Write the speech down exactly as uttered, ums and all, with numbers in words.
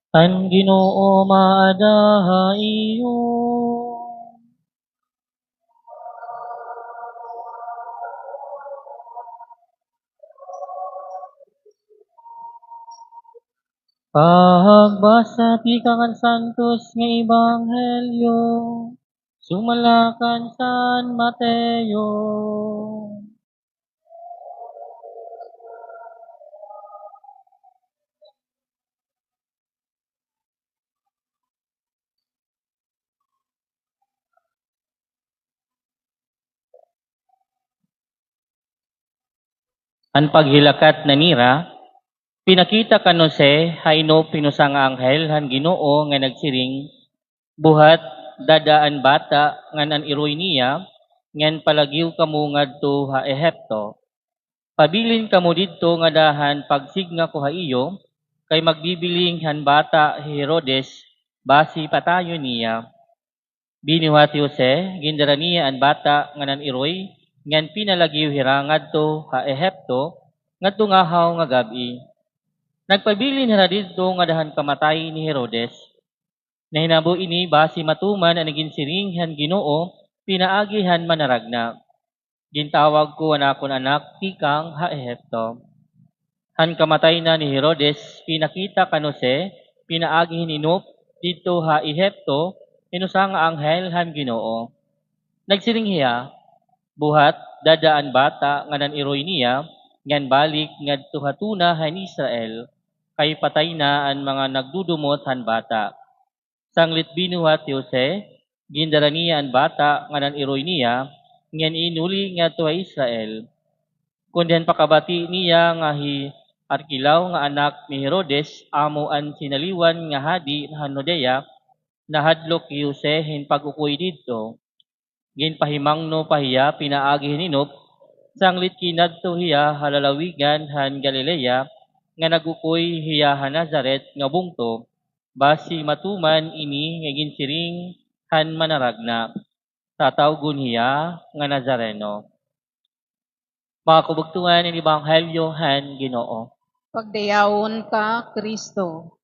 An Ginoo maada ha iyo. Pagbasa tikang han Santos nga Ebanghelyo. Sumala kan San Mateo. An paghilakat na nira, pinakita kan Jose ha inop hin usa nga anghel han Ginoo nga nagsiring, "Buhat, dad-a an bata ngan an iroy niya, ngan palagiw kamo ngadto ha Ehipto. Pabilin kamo didto ngada han pagsigna ko ha iyo, kay magbibiling han bata hi Herodes basi patayon niya." Binuhat hi Jose, gindara niya an bata ngan an iroy, ngan pinalagiw hira ngadto ha Ehipto, ngadto ngahaw nga gab-i. Nagpabilin hira didto ngada han kamatay ni Herodes. Nahinabo ini basi matuman an ginsiring han Ginoo pinaagi han manaragna, "Gintawag ko an akon anak tikang ha Ehipto." Han kamatay na ni Herodes, pinakita kan Jose pinaagi hin inop didto ha Ehipto hin usa nga anghel han Ginoo. Nagsiring hiya, "Buhat, dad-a an bata ngan an iroy niya, ngan balik ngadto ha tuna han Israel, kay patay na an mga nagdudumot han bata." Sanglit binuhat hi Jose, gindara niya an bata ngan an iroy niya, ngan inuli ngadto ha Israel. Kundi han pakabati niya nga hi Arkelao nga anak ni Herodes amo an sinaliwan nga hadi han Judea, nahadlok hi Jose hin pag-ukoy didto. Ginpahimangno pa hiya pinaagi hin inop, sanglit kinadto hiya ha lalawigan han Galilea, nga nag-ukoy hiya ha Nazaret nga bungto, basi matuman ini nga ginsiring han manaragna, "Tatawgon hiya nga Nazareno." Mga kabugtoan, an ebanghelyo han Ginoo. Pagdayawon ka, Kristo.